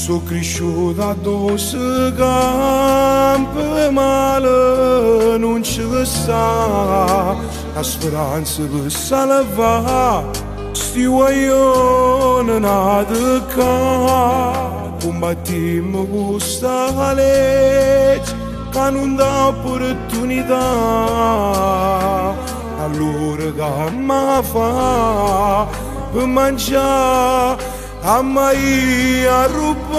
Sono cresciuto dove si campa male, non ci sta la speranza per salvare. Sti guaglione nato qua, combattimmo questa legge che non dà opportunità. Allora che mi fa per mangiare? A mai a rubare.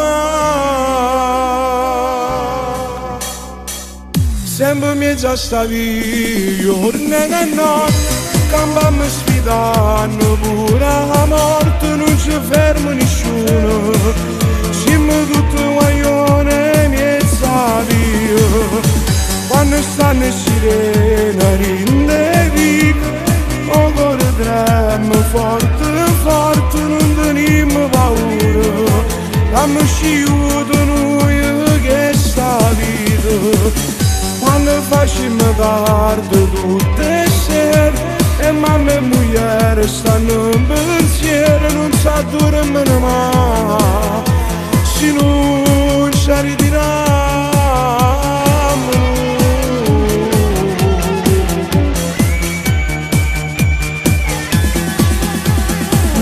Sempre mezza sta via, giorno e notte, campammo sfidando pure la morte, non ci ferma nessuno. Siamo tutti guaglione mezza via. Quando stanno sirene rinde vico, o cuore trema forte, forte, non teniamo paura. Abbiamo sciuto noi che sta vita. Quando facciamo tardi tutte le sere e mamma e moglie stanno in pensiero, non sa dormire mai se non ci ritiriamo.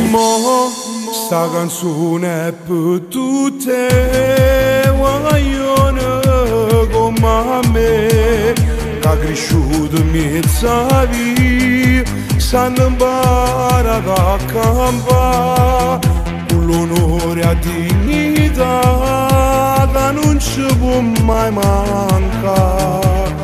Mo sta canzone è per tutte guaglione come me, che è cresciuto in mezza via, sanno imparare a campare con l'onore e la dignità che non ci può mai mancare.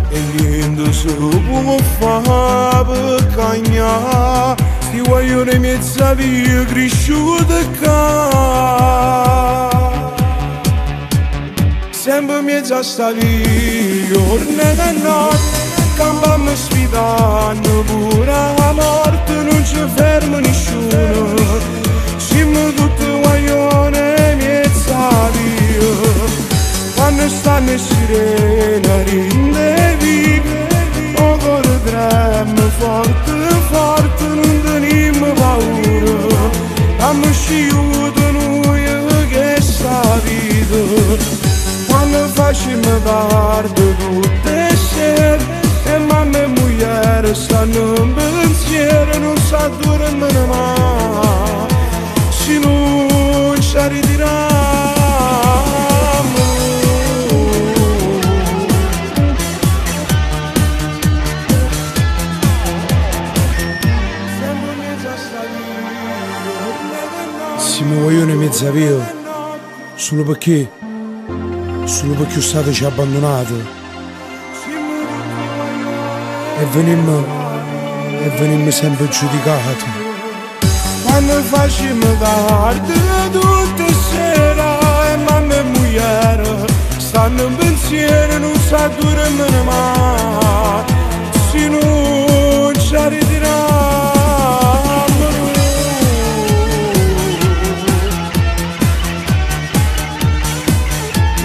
E niente si può fare per cagnare sti guaglione mezza via cresciuti qua. Sempre mezza sta via, giorno e notte, campammo sfidando pure la morte, non ci ferma nessuno. Siamo tutti guaglione mezza via. Quando stanno sirene rinde vico, o cuore trema forte, forte, non teniamo paura. Abbiamo sciuto noi che sta vita. Quando facciamo tardi tutte le sere e mamma e moglie stanno in pensiero, non sa dormire mai se non ci ritiriamo. Siamo guaglioni mezza via, solo perché lo Stato ci ha abbandonato e venimmo sempre giudicati. Quando facciamo tardi tutte sera e mamma e moglie stanno in pensiero, non sa dormire mai se non ci ritiriamo.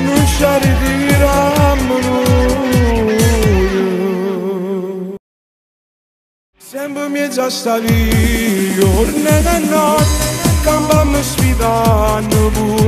Non ci ritiriamo noi. Sempre mezza sta via, giorno e notte, campammo sfidando pure